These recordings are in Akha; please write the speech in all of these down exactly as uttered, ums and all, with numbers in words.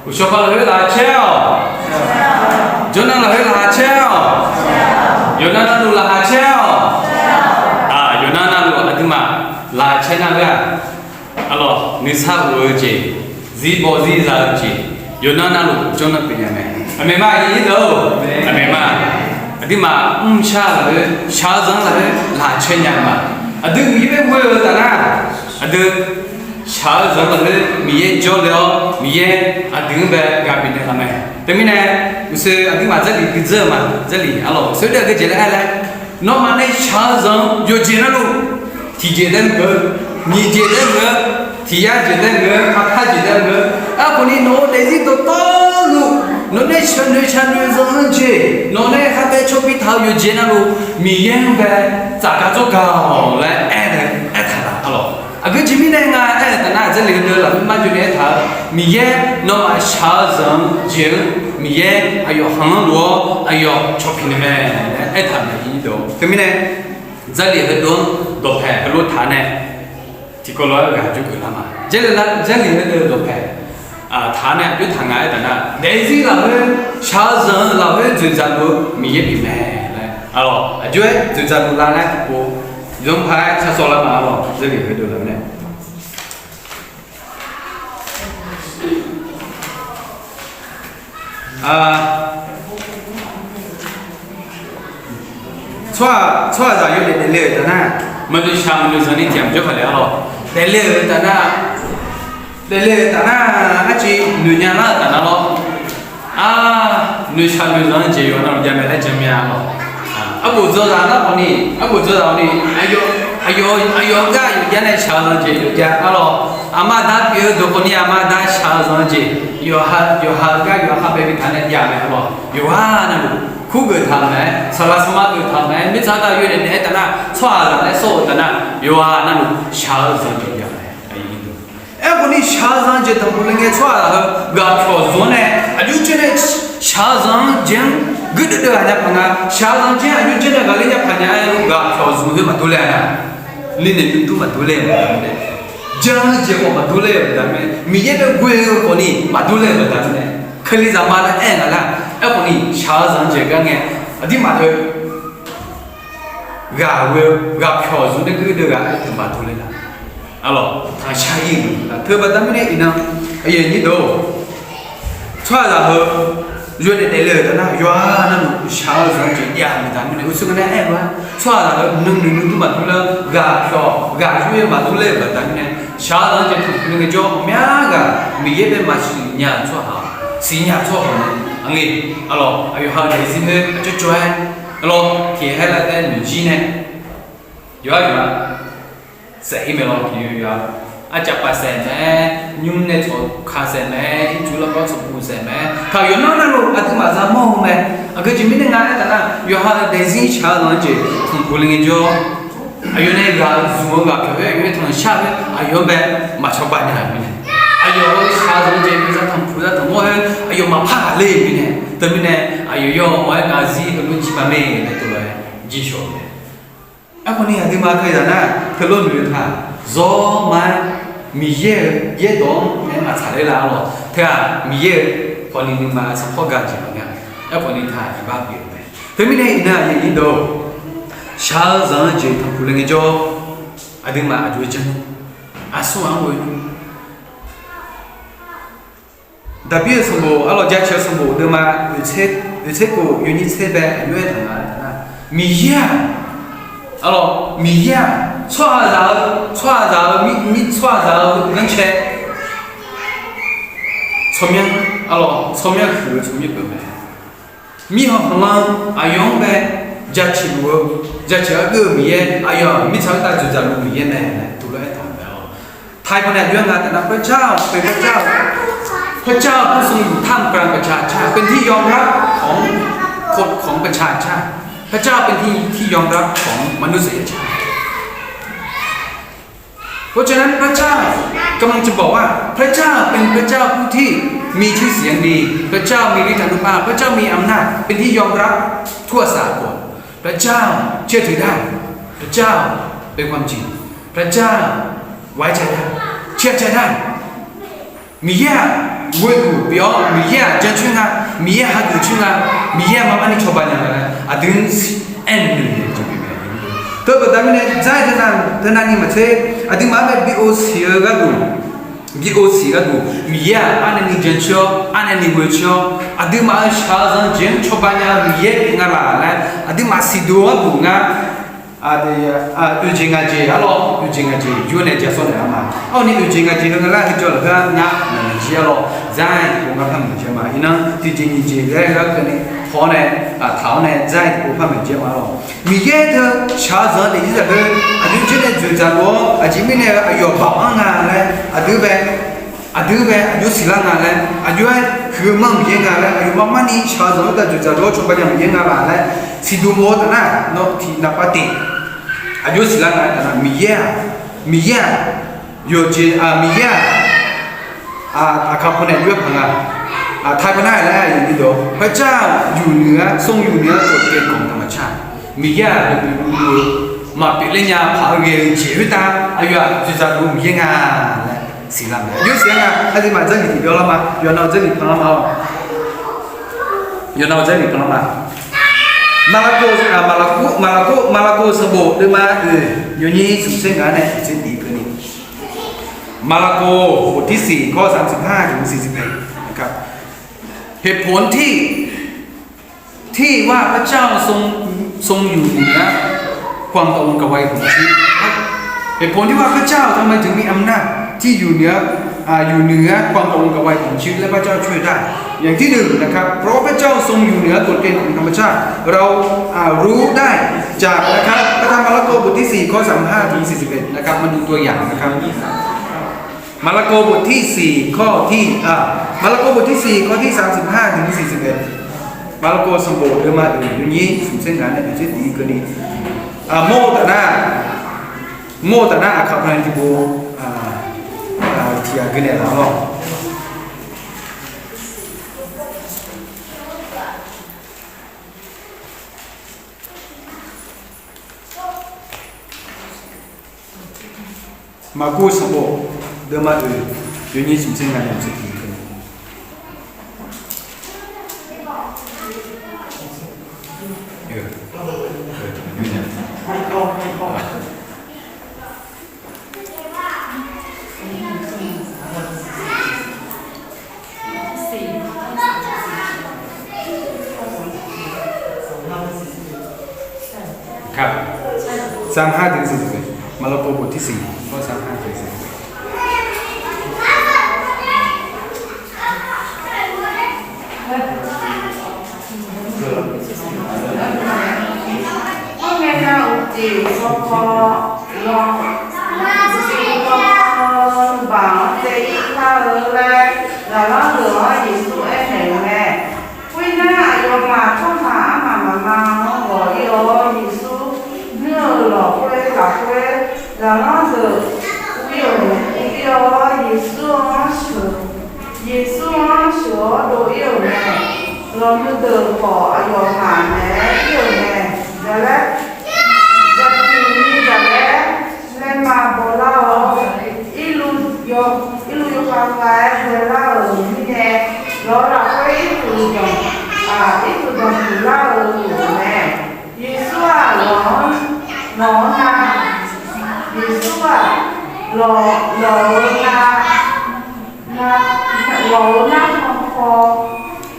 Uqshawq paq lafkhoer laqkhaq caer-awq. Jawrnav lafkhoer laqkhaq caer-awq. Yawqnan navluf laqkhaq caer-awq. Aq, yawqnan navluf aqduimaf laqkhaq caer nar-aq, arlawq nuisar of-eu jeq, zirbaw zirza-eu jeq, yawqnan navluf jawrnan pyeuf nya mae. Aqmeq ma, aqyuif nyir deuq-or. Aqmeq ma. Aqduimaf mrshar lafkhoer, shaq-eu zanq lafkhoer laqkhaq caer nya ma. Aqdui Miqyaer bae ghoe-eu taf nar, aqdui shaq-eu zanq lafkhoer Miqyaer jawrle-awr, Miqyaer aqdui-anr bae ghaq bifnaeq laf mae. Teumirnae, uqshoe aqduimaf Jarlif gui dzeur-eu ma. Jarlif arlawq, uqshoe daef geujeq laer aer laer, nawmaf nae shaq-eu zanq-anr yawqjeq navluf, tiqjeq daef-eu, nyiq jeq daef-eu, tiq yar jeq daef-eu, aqpar jeq daef-eu, aerkhawf ni nawq-eu daefzir dawqtawvluf, nawq nae shaq noeq shaq noeq-eu zanq-anr jeq, nawq nae khavbae caw bi taq-eu yawqjeq navluf, Miqyaer-anr bae tsafgaq tsawrgaq-awq laer aer-eu, aertaq laf arlawq. Aqgeu jeq mirnae nga aer-eu taf nar, Jarlif heudeuq lafkhoer marjawv nae aertaq-eu, Miqyaer nawmaf shaq-eu zanq-eu jeq-anr Miqyaer aqyawf khanqlanr luf-awr aqyawf cawq piqnaeq mae laer aertaq-euq mae. Teumirnae, Jarlif heudeuq-anr dawqpaeq heulof taq nae, tiqkawv lof-aer ghaq jawrgeuf lar ma. Jarlif heudeuq dawqpaeq taq nae aqjox taq nga aer taf nar, daefzir lafkhoer shaq-eu zanq-eu lafkhoer dzoeqdzaq luf-eu Miqyaer pyeufmae laer arlawq, aqjox-aer dzoeqdzaq luf lar laer tiqpov zanrpaq-aer shar sawv lar ma arlawq. Jarlif heudeuq lafkhoer nae tsawrhaq, tsawrhaqzaq yawdaef daefle-euq taf nar, maqnoeq shaq maqnoeq zanq ni tiq ghaq maqjawr paq le arlawq. Daefle-euq taf nar, daefle-euq taf nar, arciv noeq nya lar-euq taf nar lawr. Ar, noeqshaq noeqzanq-eu jeq yawqha navluf jav mae laer jan mya lawr. Arbof dzawzaq nar khawf ni, arbof dzawzaq khawf ni, aqyawf, aqyawf, aqyawf gar aqyawf jav nae shaq-eu zanq jeq yawjav arlawr. Aqma aqda pyeuf-eu deuq khawf ni aqma aqda shaq-eu zanq jeq, yawqha, yawqha-eu gar yawqha khavbae bi taq nae jav mae arlawr. Yawqha navluf kurgeuf taq-euq mae, saqlaq saqma geuf taq-euq mae, mirtsaq aqda yawdaef daef-aer taf nar, tsawrhaqzaq laer sawr-eu taf nar, yawqha navluf shaq-eu zanq jeq jav mae. Aerkhawf ni shaq-eu zanq jeq tanqpuq le ngae tsawrhaqzaq heu ghaq pyawq zmq-anr nae aqjox caer nae shaq-eu zanq jeq-anr guirdeuv deuv ghaq nya paq nga. Shaq-eu zanq jeq-anr aqjox caer nae ghaqler nya paq nya-aer ghaq pyawq zmq heu maqdur ler-a nga. Linaeq nuidur maqdur ler-eu baqda mirnae, jan-eu jeq khawf maqdur ler-euq baqda mirnae, Miqyaer bae ghoe-eu khawf ni maqdur ler-euq baqda mirnae, Kalizaq ma laer aer-eu nga lar. Aerkhawf ni shaq-eu zanq jeq gar ngae, aqdirmaf teu ghaq ghoe-eu ghaq pyawq zmq nae guirdeuv ghaq-aer teu maqdur ler lar. Arlawq, tanqshar ir-eu teu baqda mirnae iqnan, aqyuif aqnyir deuq-or, tsawrhaqzaq heu yawdaef daefle-euq taf nar, yawqha navluf shaq-eu zanq jeq jav-eu baqda mirnae, uqshoe nga nae aer-eu-a, tsawrhaqzaq heu nuinoeq nuidur maqdur ler, ghaq pyawq ghaq yur-aer maqdur ler-euq baqda mirnae, shaq-eu zanq jeq tanqpuq le ngaejawr ghawqmya ghaq Miqyaer bae maqsiq nya-eu tsawrhaq, siqnya-eu tsawrhaq nae, aqngae, arlawq, aqyawf ha-eu daefzir khoer aqcawq cawv-aer, arlawq, tiq haer lar taef noeqjir nae, yawqha yawqha saef-ir mae lawr. Tiq yawqha, arcaf paf saef mae-aer, nymr nae tsawq ka saef mae-aer, ircuf larkawv tsawqpuq saef mae-aer, taq yawqnan navluf aqduimaf zaqmawr-eu mae. Aqgeu jeq mirnae nga aer taf nar, yawqha-eu daefzir shaq-eu zanq-eu jeq tanqpuq le ngaejawr, aqyawf nae ghaq zmq-eu ghaq pyawq-aer aqyawf-aer tanqshar-aer aqyawf-anr bae maqcawba nya-eu mirnae, aqyawf-euq shaq-eu zanq-eu jeq za tanqpuq za tanqmawr-aer aqyawf maqpar ghaqler-eu mirnae, teumirnae aqyawf yawmawf-aer ngaq zir heulof jir ma mae laer tov lof-aer jir shawq-eu mae. Aerkhawf ni aqduimaf teu zaq nar, teulof noeq-eu taq, zawr ma-aer Miqyaer-euq yaerdawq-anr nae maqtsaq ler lar lawq. Teu-aq Miqyaer-euq khawf ni nuima sanqpawr ga jeq maqngeur-a. Aerkhawf ni taq iqbax pyeuf-eu mae. Teumirnae iqnan aqyuif aqnyir deuq-or, shaq-eu zanq-eu jeq tanqpuq le ngaejawr, aqduimaf aqjox-aer janr, aqsur ghaq-anr ghoe Daqbir-euq sanqbof, arlawq, Jaceuq-eu sanqbof deuvma oeq tser khof yawnyir tser bae aqjox-aer taq nga-a taq nar, Miqyaer-aq, arlawq, Miqyaer-aq, tsawrhaqzaq-eu, tsawrhaqzaq-eu mir, tsawrhaqzaq-eu ganrcae tsawrmyanr, arlawq, tsawrmyanr huiq-eu tsawrmyanr pyeuf mae. Mirkhanq khanqlan aqyawf-anr bae jaceuq luf-eu, jaceuq-aer geur-eu Miqyaer, aqyawf mirtsaq khoertav dzoeqdzaq luf-eu Miqyaer mae laer tov lof-aer taq-euq mae-awq. Taiq pawnae aqjox-aer nga taf nar, พระเจ้าเป็นพระเจ้า พระเจ้าผู้ทรงอยู่ท่ามกลางประชาชาติ เป็นที่ยอมรับของคน ของประชาชาติ พระเจ้าเป็นที่ ที่ยอมรับของมนุษยชาติ เพราะฉะนั้นพระเจ้ากำลังจะบอกว่าพระเจ้าเป็นพระเจ้าผู้ที่มีชื่อเสียงดี พระเจ้ามีฤทธานุภาพ พระเจ้ามีอำนาจ เป็นที่ยอมรับทั่วสากล พระเจ้าเชื่อถือได้ พระเจ้าเป็นความจริง พระเจ้าไว้ใจได้ เชื่อใจได้ Miqyaer-aq, ghoeduq pyeuf-awr Miqyaer-aq jancoer nga, Miqyaer hageuf coer nga, Miqyaer-aq marmarni cawba nya nga laer aqdui aernaeq-eu jeq pyeuf mae. Teubaqda mirnae dzar-iq teunav ni maqtser, aqduimaf-anr bae bi ov siq-eu gharduq, bi ov siq gharduq Miqyaer-aq arnavni jancoer-awr arnavni ghoe coer-awr aqduimaf-euq shaqzanq jeq-anr cawba nya-eu Miqyaer pyeuf nga laf laer aqduimaf siqduq-eu gharduq ngar oeq jeq ngaq jeq arlawr, oeq jeq ngaq jeq yur nae ja sawr naeq-a ma. Arni oeq jeq ngaq jeq heu nga lar heu jawr laf heu-a ngar maqnaq jir arlawr, dzar-iq tiqpov ngar par maqjir ma. Iqnan tiqjeq nyiq jeq laer gar keuvni haw-awr nae, taq-awr nae dzar-iq tiqpov par maqjir ma lawr. Miqyaer teu shaqzanq-anr daefzir zaqdoer aqjox jir nae dzoeqdzaq lof-awr aqjeq mirnae-eu aqyawf baoq-anr nga laer aqdui bae aqdui bae aqjox siqlar nga laer aqjox-aer huiqmanr Miqyaer nga laer aqyawf marmarni shaqzanq-anr taef dzoeqdzaq lof-awr cawba nya Miqyaer nga laf laer siqduq mawf-eu taf nar nawr tiqnav par teq aqjox siqlar nga-aer taf nar Miqyaer-aq, Miqyaer-aq, yawqjeq Miqyaer-aq, aqkar pawnae jov-aer paq nga. Taqpar nar-aq laer aqyuif nidawq-awr พระเจ้าอยู่เหนือ ทรงอยู่เหนือกฎเกณฑ์ของธรรมชาติ Miqyaer-aq dawqtawvluf-eu maqpyeuf ler nya paq-eu ghae-eu jeq khoertav aqyawf-aq dzoeqdzaq lof-eu Miqyaer nga laer siqlar mae. Aqjox siqlar nga. Aqduimaf dzarniq tiqbyan lar ma, yawqnan-eu dzarniq panlar ma-awq. Yawqnan-eu dzarniq panlar ma. Maqlaqkov, maqlaqkov, maqlaqkov sanqbof deuvma oeq yawnyir smqtser ngaq-anr nae tiqtser tiq keuvni, Maqlaqkov bof tirsiq kawr saq smq ha tiq siq siq pae. เหตุผลที่ ที่ว่าพระเจ้าทรง ทรงอยู่เหนือความกังวลกวายของชีวิต เหตุผลที่ว่าพระเจ้าทำไมถึงมีอำนาจที่อยู่เหนือ อ่า อยู่เหนือความกังวลกวายของชีวิต และพระเจ้าช่วยได้ อย่างที่หนึ่งนะครับ เพราะว่าพระเจ้าทรงอยู่เหนือกฎเกณฑ์ของธรรมชาติ เรา อ่า รู้ได้จากนะครับ พระธรรมมาระโกบทที่สี่ข้อสามสิบห้าถึงสี่สิบเอ็ดนะครับ มาดูตัวอย่างนะครับ มาระโกบทที่สี่ข้อที่ อ่า มาระโกบทที่สี่ข้อที่สามสิบห้าถึงสี่สิบเอ็ด Maqlaqkov sanqbof deuvma oeq yawnyir smqtser ngaq-anr nae tiqtser tiq keuvni, mawr-eu taf nar, mawr-eu taf nar aqkaq paq-aer tiqpov tiq ghaq gui naeq laf-awr lawr. Maqkuv sanqbof deuvma oeq yawnyir smqtser ngaq-anr nae tiqtser tiq keuvni, ครับ สามห้าถึงสี่สิบเอ็ด มาระโกบทที่สี่ ข้อสามห้าถึงสี่สิบเอ็ด Khoerngae nav uqcif shawkawv lawnmr, uqcif shawkawv lawnmr baq-anr tsaev-ir kar-eu laer, zaqlanr deuq-anr Yeqsur aernaeq-eu mae. Khoernar, aqyawfmaf tsawrhaq armaf mafma-anr ghawq-ir-awr, Yeqsur nuir-euq lafkhoer lafkhoer zaqlanr deuq uvir-awr, Yeqsur-anr sheuq, Yeqsur-anr sheuq-awr dov-ir-euq mae. Lawqnu deuq khawf, aqyawfmaf naeq-aer ir-euq mae. Zaqlaer, zaqtiq ni zaqlaer laerma bawlar-awr, irluv yawkhav khav-aer baelar-euq mirnae, lawq-eu lafkhoer ircuf danq, ircuf danqpuq lar-eu lof-eu mae. Yeqsur-aq, lawq-anr, lawq-anr na, Yeqsur-aq, lawq, lawq-eu na, na, lawq-eu narhaq paw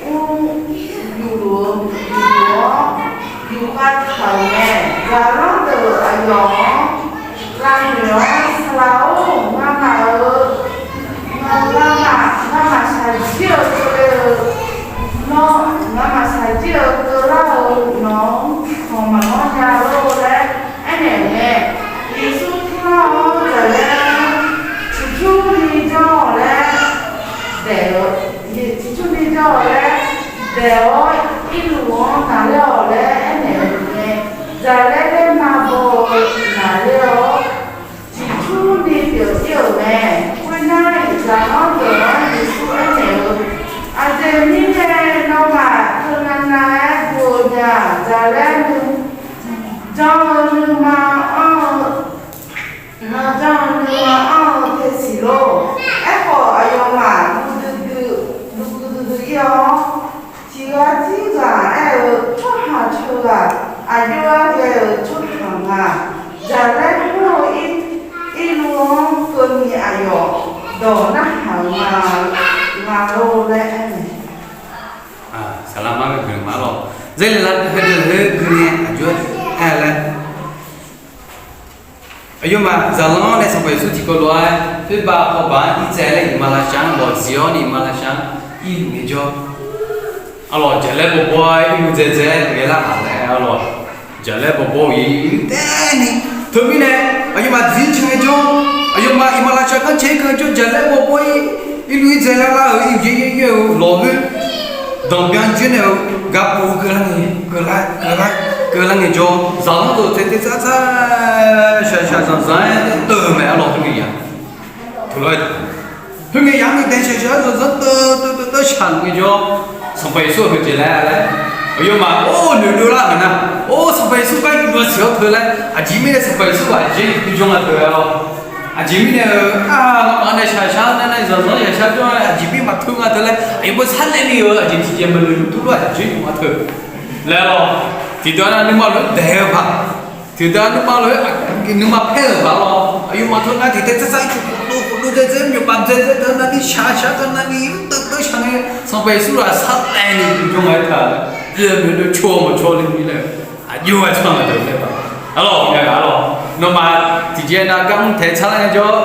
ur yufluf-eu, yufluf-awr, yufkhav taq-euq mae. Zaqlanr deuq aqyawf-anr lavnoeq-awr, Saqlaq-or, ngamaf-euq, ngamaf, ngamaf shaqjir-eu keuvle-eu, nawr ngamaf shaqjir-eu keuvlar-eu nawq-anr khanq maqmawr nya lor laer aernaeq-euq mae. Yeqsur tmr-awr zaqlaer-anr ciqcurni janr-awq laer daef-eu, ciqcurni janr-awq laer daef-awr, irluf-anr naqler-awq laer aernaeq-euq mae. Zaqlaer laerma baw-eu naqler-awr, ciqcurni pyeuf-ir-euq mae. Khoernar, zaqlanr deuq-anr Yeqsur aernaeq-eu, Aqjeq mirnae nawmaf teunav nav-aer guv-eu nya-aq, zaqlaer nuijan-eu nuima anr-eu, nuijan-eu nuima anr-eu te siq lor. Aerkhawf, aqyawfmaf guv duidui Tiqghaq tirghaq aer-eu, tsawrhaq ceuqghaq aqjox-aer ghae-euq tsawrhaq nga. Jaqlaer hawr-eu irluv-anr keuvni aqyawf dawq narhaq-eu nga, nga lor laer aer-eu. Saqlaqma-anr gui ma lawq. Zerle lar heudeuq heu gui ngae aqjox-aer aer-eu laer. Aqyawfmaf zaqlanr-anr nae Sanqpaq Yeqsur tiqkawv lof-aer khoerbav hawbaq-anr irtsaev laer iqmalavshav-anr lawqzir-awr ni iqmalavshav-anr irluf ngaejawr, arlawq jaqlaer bawbaw-aer irluf dzaedzae-aer ghaelar-aq laer arlawq, jaqlaer bawbaw-eu ir taef ni. Teumirnae aqyawfmaf dzir can ngaejawr, aqyawfmaf iqmalavshav kanr cae-ir keuv jawr jaqlaer bawbaw-ir irluf-ir dzaelar lar-euq ir yaer yaer yaer-eu lawq khoer danqbyan dzoer nae-eu gapov keuvlar ngae, keuvlar, keuvlar, keuvlar ngaejawr, zaqlanr dawq taeq taeq tsar tsar shaqshaq zanqzanq-aer teuv-eu mae arlawq. Khoerngae yaq, teulof-aer teuv, khoerngae yaq-anr nuidae shaqshaq-aer zanqzanq teuv teuv teuv teuv shaq ngaejawr, Sanqpaq Yeqsur-aq heujeq laer laer, aqyawfmaf or noeqdov lar-euq mae nar, or Sanqpaq Yeqsur gar yuf-a siq-awr teu laer, aqjeq mirnae Sanqpaq Yeqsur aqjeq yuf jawr nga teu-a lawr. Aqjeq mirnae-eu, a, maqanr nae shaqshaq-aer nae zanqzanq shaqshaq jawr-aer aqjeq mir maqteu nga teu laer, aqyawf beu sarnaeq ni-eu aqjeq tiqjeq maqnoeq luf tuvlof-aer aqjeq yuf nga teu laer lawr. Tiqdeuq-anr nar nuima lof-aer daeq-eu paq, tiqdeuq-anr nuima lof-aer nuima paer-euq paq lawr. Aqyawfmaf teu nar tiqtaeq tsar tsar-aer cuf khofdov khofdov dzaedzae-aer myawfpaf dzaedzae teu nar ni shaqshaq teu nar ni teuv teuv shaq ngae, Sanqpaq Yeqsur lafsar taev ni yuf jawr nga-aer taq laer, noeqdov caw maqcaw le ni laer, aqjox-aer tsawrhaq maqdeuq laer paq. Arlawq, aqlawq, nawmaf tiqjeq nav gar mr taeq tsar lar ngaejawr,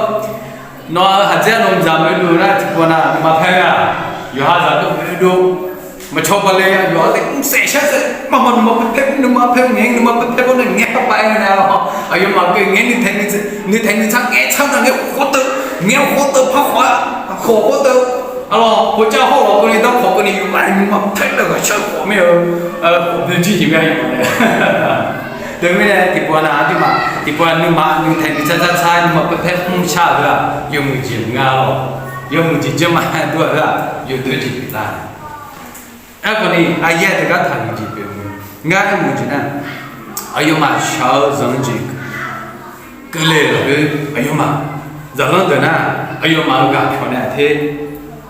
nawq-euq haqdzer-anr nawq-euq zaq maeqdov nar tiqpov nav nuima paer-a, yawqha zaq dov maeqdov, maqcaw bale-a yawqha taef mrsaef shar saef maqma nuima paer paer nuima paer ngae nuima paer paer-awr nae ngae paq paq-aer nae arlawq, aqyawfmaf geu ngae nuitaeq nuitsar ngae tsar nar ngae khawf teuv, ngae khawf teuv par khawf-a, khawf khawf teuv, arlawq, hawcav hawr lawq keuvni darkawq keuvni yawqghaq nuima paer laer ghaqshar khawf mir-eu, khawf byaer jir jeq mir-a yawqghaq nae. Teumirnae tiqpov nav aqduimaf tiqpov nav nuima nuitaeq nuitsar tsar tsar nuima paer paer mrshar-eu heu-aq yawmuiq jeq nga lawq. Yawmuiq jeq janrma dur-aq heu-aq yawdoer jeq pyeuflar. Aerkhawf ni aqyaer teugar taqmuiq jeq pyeuf-eu ngar aermuiq jeq nar, aqyawfmaf shaq-eu zanq-eu jeq keuvle-euq lafkhoer aqyawfmaf zaqlanr deuq nar, aqyawfmaf-euq ghaq pyawq nae aqter,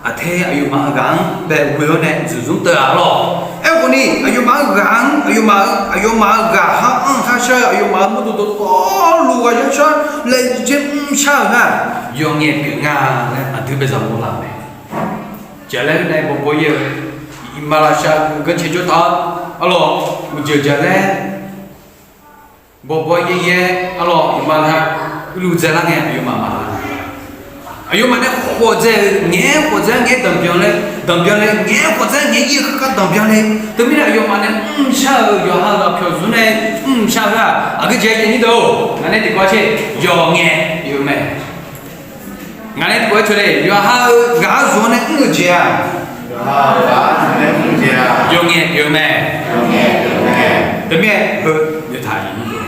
aqter aqyawfmaf-euq ghaq-anr bae ghoe-awr nae zmqzmr teuv-a lawq. Aerkhawf ni aqyawfmaf-euq ghaq-anr aqyawfmaf-eu aqyawfmaf-euq ghaq ha anr-eu khar shar-eu aqyawfmaf-euq mawrdo dawqtawvluf ghaq yar shar laejae mrshar-euq nar, yawqngaef pyeuf nga laer aqdui bae zaq mawrlar-euq mae. Jaqlaer nae bawbaw-ir-eu, iqmalavshav-eu ganrcae jawr taq-awr, arlawq, uqjeuq jaqlaer bawbaw yaer yaer arlawq iqmalavshav irluf dzaelar ngae aqyawfmaf maqlar. Aqyawfmaf nae khawf dzae-eu ngaeq-aer khawf dzae-aer ngaeq-aer danqbyan laer danqbyan laer ngaeq-aer khawf dzae-aer ngaeq-aer ir-eu kharkar danqbyan laer. Teumirnae aqyawfmaf nae mrshar-euq yawqha ghaq pyawq zmq nae mrshar-eu-aq aqgeu jeq aqjeq ni deuq-or, ngaq nae tiqkawv-a sher yawqngaef pyeuf-eu mae. Ngaq nae tiqkawv-aer teu le, yawqha-eu ghaq-anr zmq-awr nae mr-eu jeq-aq, yawqngaef pyeuf-eu mae. Teumirnae heu noeqtaq-iq ni deuq.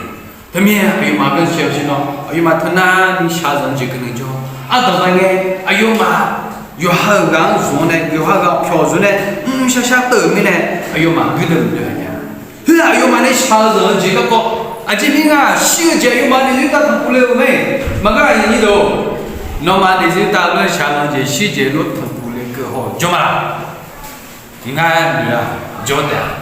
Teumirnae aqyawfmaf ganrcae-eu shir nawr aqyawfmaf teunar ni shaqzanq jeq keuvle jawr ardanq ma ngae, aqyawfmaf yawqha-euq ghaq-anr zmq-awr nae yawqha ghaq pyawq zmq nae mrshar shar teuv-euq mirnae aqyawfmaf guirdeuv mqdeuv-a nya. Heu-aq aqyawfmaf nae shaqzanq-eu jeq garkawv aqjeq mirnae shir-eu jeq aqyawfmaf nae zir tav tanqpuq le-euq mae. Maqgar aqyuif nyir-or, nawmaf nae zir tav lof-aer shaqzanq jeq shir jeq lof tanqpuq le keuv haw-eu jawr ma. Ngar noeq-a jawr taef-a.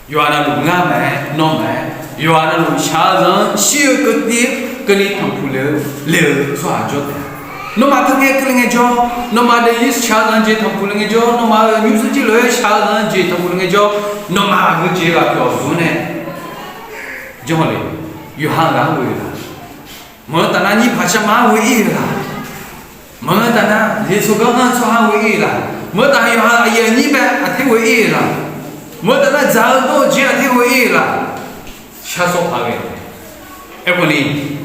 Yawqha navluf ngar mae, nawr mae, yawqha navluf shaqzanq shir-eu keuvni keuvni tanqpuq le-eu le-eu tsawrhaq jawr taef-a. Nawmaf teu ngae keuvle ngaejawr, nawmaf daefzir shaqzanq jeq tanqpuq le ngaejawr, nawmaf-euq nymrsanr jir lof-aer shaqzanq jeq tanqpuq le ngaejawr, nawmaf aqgeu jeq ghaq pyawq zmq-awr nae jawr le. Yawqha ghaq-anr ghoe-eu la? Maqngeur taf nar nyir paq shar ma-anr ghoe-ir la? Maqngeur taf nar yeqsur ganr-anr tsawrhaq ghoe-ir la? Maqngeur taf yawqha aqyuif aqnyir bae aqter ghoe-ir la? Maqngeur taf nar dzaq-eu dawr-eu jeq aqter ghoe-ir la? Shar sawr paq ghae-eu mae. Aerkhawf ni,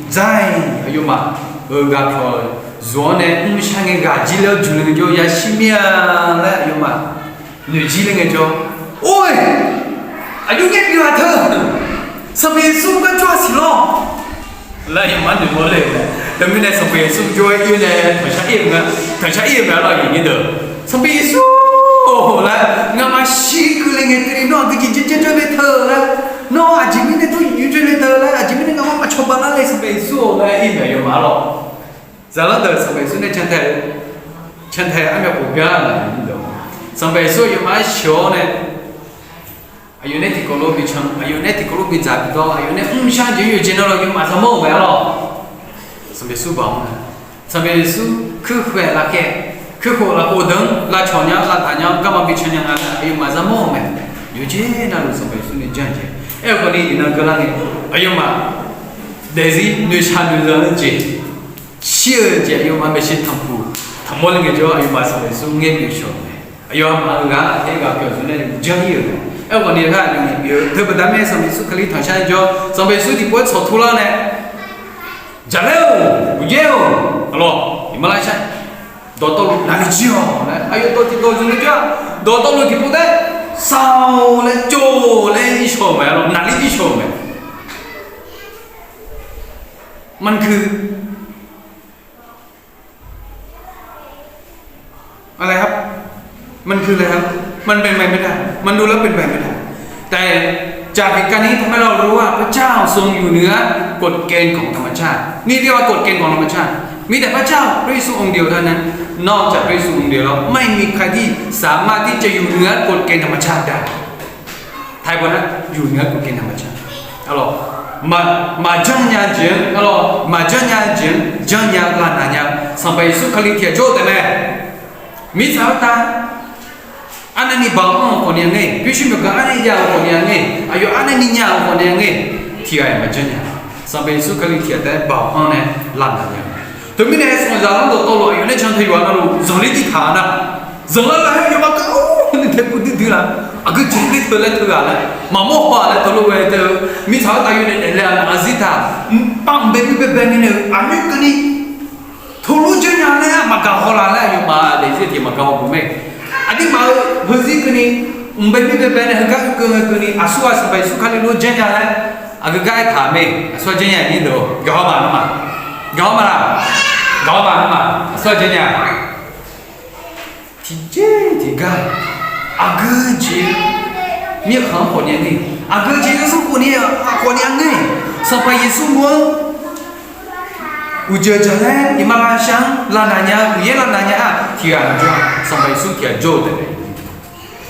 dzar-iq aqyawfmaf-euq ghaq pyawq zmq-awr nae mrshar ngae ghaq jir laer-awr juq le ngaejawr yashir mir-a laer aqyawfmaf noeqjir le ngaejawr, or-e, aqjox ngae pyeuf-a teu, Sanqpaq Yeqsur garjawr-a siq lawr laer aqyawfmaf noeqmawr le-eu mae. Teumirnae Sanqpaq Yeqsur jawr-aer ir nae tanqshar ir-eu mae, tanqshar ir-eu mae lawr aqyuif nyir deuq. Sanqpaq Yeqsur laer ngamaf shir keuvle ngae teunae nawr aqgeu jeq janrjanr le teu laer, nawr aqjeq mirnae tawr yuf janr le teu laer, aqjeq mirnae ngamaf maqcawba lar le Sanqpaq Yeqsur laer ir-eu mae aqyawfmaf lawr. Zaqlanr deuq Sanqpaq Yeqsur nae cantae-eu, cantae-eu armyavpov byan-a aqyuif nyir deuq. Sanqpaq Yeqsur aqyawfmaf-anr sheuq-awr nae, aqyawf nae tiqkawv lof-aer bican, aqyawf nae tiqkawv lof-aer bidzaq bidawr, aqyawf nae mrshar jeq-anr yawqjeq navluf aqyawfmaf zaqmawr-euq mae arlawq. Sanqpaq Yeqsur baoq-anr nae, Sanqpaq Yeqsur kuirkhaeq lafkhaeq, kuirkhof lafkhof deuq-anr lavcawq nya-awr lavtaq nya-awr garma bican nya nga laer aqyawfmaf zaqmawr-euq mae. Yawqjeq navluf Sanqpaq Yeqsur nae janrjae. Aerkhawf ni iqnan keuvlar ngae, aqyawfmaf daefzir noeqshaq noeqzanq-eu jeq, shir-eu jeq aqyawfmaf maeqshi tanqpuq tanqmawr le ngaejawr, aqyawfmaf Sanqpaq Yeqsur ngaer noeqshaq-euq mae. Aqyawfmaf-euq ghaq-anr aqkhaer ghaq pyawq zmq nae janr-ir-euq mae. Aerkhawf ni ghaq aqyawf ngaeq pyeuf-eu teubaqda mirnae Sanqpaq Yeqsur Kali tanqshar-aer jawr, Sanqpaq Yeqsur tiqpov-aer tsawqtur lar nae, Jaqlaer-or, uqyaer-or, arlawq, iqmalavshav, dawqtawvluf naqli jir-awq laer aqyawf dawq tiqdawq zmq-eu jawr-aq, dawqtawvluf tiqpov taef-aer sar-awq laer jov-awq laer irshaw-euq mae arlawq, naqli irshaw-euq mae. มันคือ อะไรครับ มันคืออะไรครับ มันเป็นไปไม่ได้ มันดูแล้วเป็นไปไม่ได้ แต่จากเหตุการณ์นี้ทำให้เรารู้ว่าพระเจ้าทรงอยู่เหนือกฎเกณฑ์ของธรรมชาติ นี่เรียกว่ากฎเกณฑ์ของธรรมชาติ มีแต่พระเจ้าพระเยซูองค์เดียวเท่านั้น นอกจากพระเยซูองค์เดียวแล้วไม่มีใครที่สามารถที่จะอยู่เหนือกฎเกณฑ์ธรรมชาติได้ ไทยพอนะ อยู่เหนือกฎเกณฑ์ธรรมชาติ arlawq, maqjanr nya jeq-anr arlawq, maqjanr nya jeq-anr janr nya lavnaq nya-eu Sanqpaq Yeqsur Kali tiq ghaq jawr-eu taef mae. Mirtsaq khoertav arnavni baoq anr-eu khawf ni-a ngae, pyurshuir myawqganq arnav jav-euq khawf ni-a ngae, aqyawf arnavni nya-euq khawf ni-a ngae, tiq ghaq-iq maqjanr nya. Sanqpaq Yeqsur Kali tiq ghaq taef-aer baoq anr nae lavnaq nya. Teumirnae sanqzaqlanr dawqtawvluf aqyawf nae can teu yawqha navluf zanqler tiqtaq-a nar, zanqler lar-aer yawma kar-awr nuitae pov duidui laf, aqgeu jeq ler teu laer teughaq laer maqmawr haw-aq laer teulof ghae teu-eu mirtsaq khoertav yawdaef daefle-a aqzir taq, mqpav mqbae mr baebae mirnae-eu aqmir keuvni teulof janr nya laer maqgaq haw laf laer aqyawfmaf daefzir tiq maqgaq haw buf mae. Aqduimaf-euq heuzir keuvni mqbae mr baebae nae heugar keuv ngae keuvni aqsurghaq Sanqpaq Yeqsur Kali lof janr nya laer aqgeu gar aertaq mae. Aqsurghaq janr nya-a nyir deuq-or, gaq haw ma nawmaf, gaq haw ma laq, gaq haw ma nawmaf, aqsurghaq janr nya-a. Tiqjeq tiqgar aqgeu jeq mirkhanq-anr khawf ni-a ngae, aqgeu jeq yawsanr khawf ni-a, khawf ni-a ngae, Sanqpaq Yeqsur mur-anr uqjeuq jaqlaer iqmalavshav-anr lavnaq nya-eu Miqyaer lavnaq nya-aq tiq ghaq maqjawr-a, Sanqpaq Yeqsur tiq ghaq jawr-eu taef mae.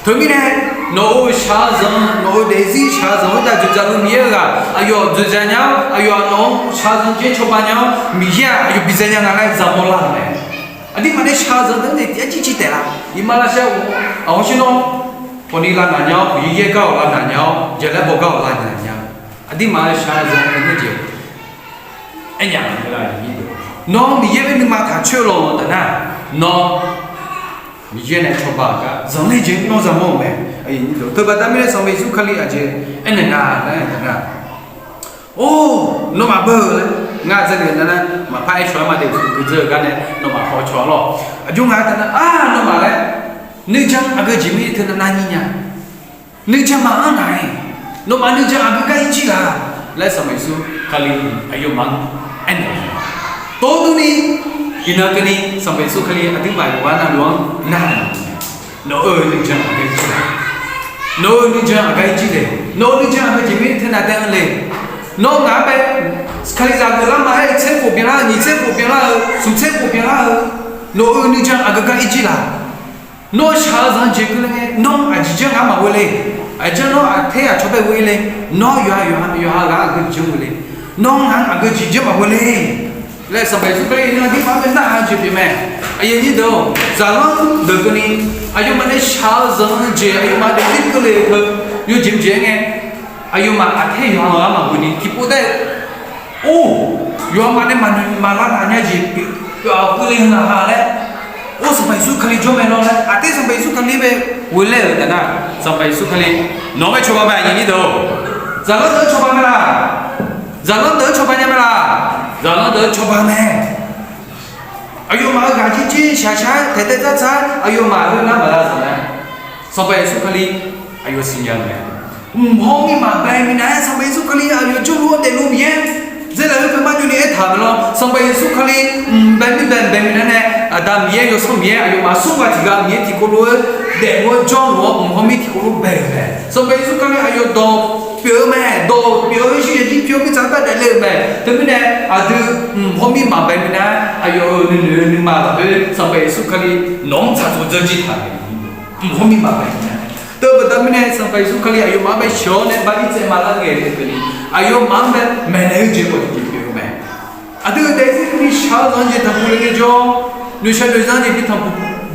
Teumirnae nawq-euq shaqzanq, nawq-euq daefzir shaqzanq khoertav dzoeqdzaq luf Miqyaer-eu ghaq aqyawf dzoeqdzaq nya-awr, aqyawf-aq nawq-anr shaqzanq jeq cawba nya-awr, Miqyaer-aq aqyawf bidzaq nya nga laer zaqmawr lar-euq mae. Aqduimaf nae shaqzanq deuq-anr nae tiq aqcir cir taef la? Iqmalavshav-eu aqhawshir nawr khawf ni lavnaq nya-awr, uqyaer yaer gar-awq lavnaq nya-awr, jaqlaer baw gar-awq lavnaq nya-eu, aqduimaf-euq shaqzanq-anr nae jeq aernya-a. Nawr Miqyaer-anr nuima taq coer-eu lawnmr-eu taf nar, nawr Miqyaer nae cawba-euq gar zanqler jeq-anr nawr zaqmawr-euq mae. Teubaqda mirnae Sanqpaq Yeqsur Kali aqjeq aernaeq nga laer aer-eu taf nar, or, nawmaf beu laer ngar dzaenaeq nar nar, maqpar aercawq-aer ma de, uqshoe geudzeur-eu gar nae nawmaf hawcaw-a lawr. Aqjox nga-aer taf nar, ar, nawmaf laer nuijan aqgeu jeq mir teu nar nar nyir nya. Nuijan maqanr ngaq-iq, nawmaf nuijan aqgeu gar irjir laq laer Sanqpaq Yeqsur Kali aqyawfmaf-anr aernaeq-a. Tov durni, iqnan keuvni Sanqpaq Yeqsur Kali aqduimaf yawqghaq navluf-anr narhaq-euq, nawq-euq nuijan aqgeu irjir laq? Nawq-euq nuijan aqgeu irjir le? Nawq-euq nuijan aqgeu jeq mir teu nar taef-anr le? Nawr ngaq-anr bae kalizaq geuflar ma-aer tser khof byanlar-eu, nyiq tser khof byanlar-eu, smq tser khof byanlar-eu, nawq-euq nuijan aqgeu gar irjir laq? Nawr shaq-eu zanq-eu jeq keuvle ngae, nawr aqjeq janr ngar maqghoe le. Aqjeq janr nawr aqter aqcawq bae ghoe le. Nawr yawqha yawqha yawqha ghaq aqgeu jeq janr ghoe le. Nawr ngaq-anr aqgeu jeq janr maqghoe le laer Sanqpaq Yeqsur Kali aqduimaf-anr bae narhaq-eu jeq pyeuf mae. Aqyuif aqnyir deuq-or, zaqlanr deuq keuvni aqyawfmaf nae shaq-eu zanq-eu jeq aqyawfmaf daefzir keuvle-eu teu yawjeq mqjeq-aer ngae, aqyawfmaf aqter yawqha ghaq maqghoe ni tiqpov taef-aer or, yawqha maf nae maqnoeq maqlav naqnya jeq pyeuf-aq keuvle-eu ngaq ha laer, or, Sanqpaq Yeqsur Kali jawr mae lawr laer aqter Sanqpaq Yeqsur Kali bae ghoe laer-euq taf nar, Sanqpaq Yeqsur Kali nawq-anr bae cawba mae. Aqyuif aqnyir deuq-or, zaqlanr deuq-anr cawba mae laq? Zaqlanr deuq-anr cawba nya mae laq? Zaqlanr deuq-anr cawba mae. Aqyawfmaf-euq ghaq jirjir shaqshaq-aer taeqtaev dzardzar-aer aqyawfmaf heu nar maqza zanq nar, Sanqpaq Yeqsur Kali aqyawf siqnya-eu mae. Mqhaw mir maqbae minav-aer Sanqpaq Yeqsur Kali aqyawf jawrluf-awr daefluf Miqyaer dzeurlaf-eu pyeufma jawrni aertaq-euq mae lawr. Sanqpaq Yeqsur Kali mqbae mirbae mqbae minav nae, Aqda Miqyaer, Yawsanr Miqyaer, aqyawfmaf smr ghaq tiq ghaq Miqyaer tiqkawv lof-aer daefluf-aer jawrluf-awr mqhaw mir tiqkawv lof bae-euq mae. Sanqpaq Yeqsur Kali aqyawf dawq pyeuf-eu mae, dawq pyeuf-eu shir yaeq jir pyeuf-eu mirtsaq khoertav daefle-euq mae. Teumirnae aqdui mqhaw mir maqbae minav-aer aqyawf-euq nuinoeq-eu nuima lafkhoer Sanqpaq Yeqsur Kali nawq-anr tsaqtsov dzeur jir taq-euq mae. Mq hawr mirma bae nya. Teubaqda mirnae Sanqpaq Yeqsur Kali aqyawfmaf-anr bae sheuq-awr nae bar-ir tsaev ma lar ngae keuvni, aqyawfmaf-anr bae maeqnaeq-eu jeq khawf tiqjeq pyeuf-eu mae. Aqdui-euq daefzir keuvni shaq-eu zanq-eu jeq tanqpuq le ngaejawr, noeqshaq noeqzanr jeq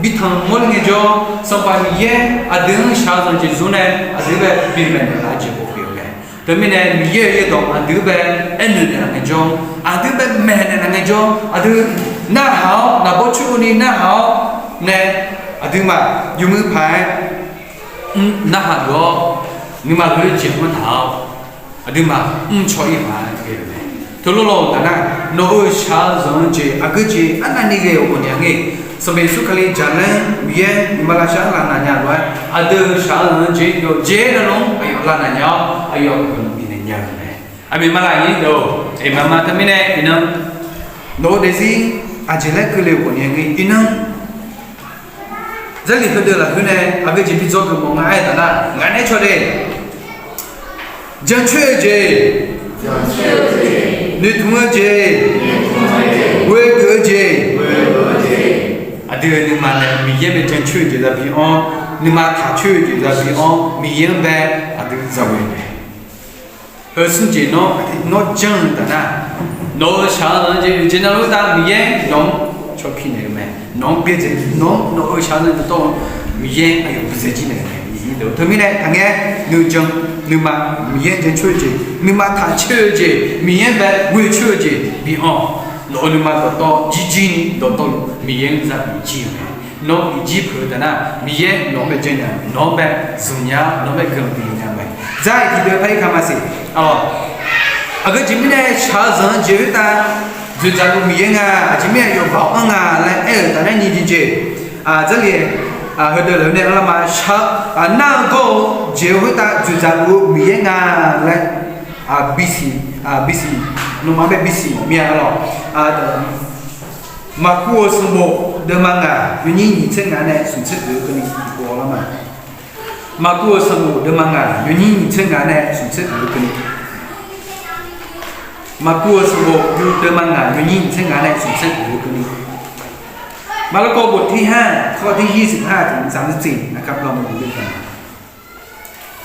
bi tanq mawr le ngaejawr, Sanqpaq Miqyaer aqdui-anr shaq-eu zanq jeq zmr nae aqdui bae bi maeqnaeq lar-eu jeq khawf pyeuf-eu mae. Teumirnae Miqyaer-euq yaerdawq aqdui bae aernaeq naeqlaf ngaejawr, aqdui bae maeqnaeq naeqlaf ngaejawr, aqdui narhaq-awr naqbawr coer-eu ni narhaq-awr nae, aqduimaf yawmuiq paq-aer narhaq geuf-awr, nuima lof-aer jeq mr taq-awr, aqduimaf mrcaw-ir paq-aer ghae-eu mae. Teulof lawq taf nar, nawq-euq shaq-eu zanq-eu jeq aqgeu jeq arnavni ghae-euq ghawqmya ngae, Sanqpaq Yeqsur Kali jaqlaer Miqyaer nuima lavshar-anr lavnaq nya lof-aer, aqdui-euq shaq-eu zanq-eu jeq yawqjeq navluf-anr aqyawf lavnaq nya-awr, aqyawf guiqlanq bifnaeq nya-eu mae. Aqmeq maqlaq nyir deuq-or, iqmaqma teumirnae iqnan, nawq-eu daefzir aqjeq laer keuvle-euq ghawqmya ngae iqnan, Jarlif heudeuq lafkhoer nae aqgeu jeq bi dzawgeuf mawf nga aer-eu taf nar, ngaq nae caw de. Jancoer-eu jeq, noeqtmq-eu jeq, ghoe geuf-eu jeq, aqdui-euq nuima nae Miqyaer bae jancoer-eu jeq za bi-anr, nuima taqcoer-eu jeq za bi-anr, Miqyaer-anr bae aqdui za ghoe mae. Heu smr jeq nawr, nawr janr-eu taf nar, nawq-euq shaq-eu zanq-eu jeq yawqjeq navluf-aer Miqyaer nawq-anr cawq pi naeq-eu mae. Nawq-anr byaerdzae, nawq-anr nawq-euq shaq-eu zanq dawqtawv-anr Miqyaer aqyawf byaerdzae jir naeq-eu mae. Teumirnae taqngae, nuijan, nuima, Miqyaer jancoer-eu jeq, nuima taqcoer-eu jeq, Miqyaer bae ghoe coer-eu jeq bi-anr, nawq-euq nuima dawqtawv jirjir ni dawqtawvluf Miqyaer-anr za bif jir-eu mae. Nawr bif jir peuq-eu taf nar, Miqyaer nawq-anr bae janr nya, nawq-anr bae zmq nya, nawq-anr bae guiqlanq bif nya mae. Zar-iq tiqdeuq par-ir ka maqsiq. Aqgeu jeq mirnae shaq-eu zanq-eu jeq khoertav dzoeqdzaq luf Miqyaer nga, aqjeq mirnae aqyawf baoq-anr nga laer aer-euq taf nar nyiq jeq jeq, Jarlif heudeuq lafkhoer nae lar ma shaq, nar-eu gawr-eu jeq-eu khoertav dzoeqdzaq luf-eu Miqyaer nga laer bisiq, bisiq, nawmaf bae bisiq mawf mir-a lawq. Maqkuv-euq sanqbof deuvma ngaq yawnyir nyiq tser ngaq nae smq tser oeq-eu keuvni tiqpov lar ma. Maqkuv-euq sanqbof deuvma ngaq yawnyir nyiq tser ngaq nae smq tser oeq-eu keuvni. Maqkuv-euq sanqbof deuvma ngaq yawnyir nyiq tser ngaq nae smq tser oeq-eu keuvni. มาระโกบทที่ห้า ข้อที่ยี่สิบห้า ถึงสามสิบสี่ นะครับ เรามาดูด้วยกัน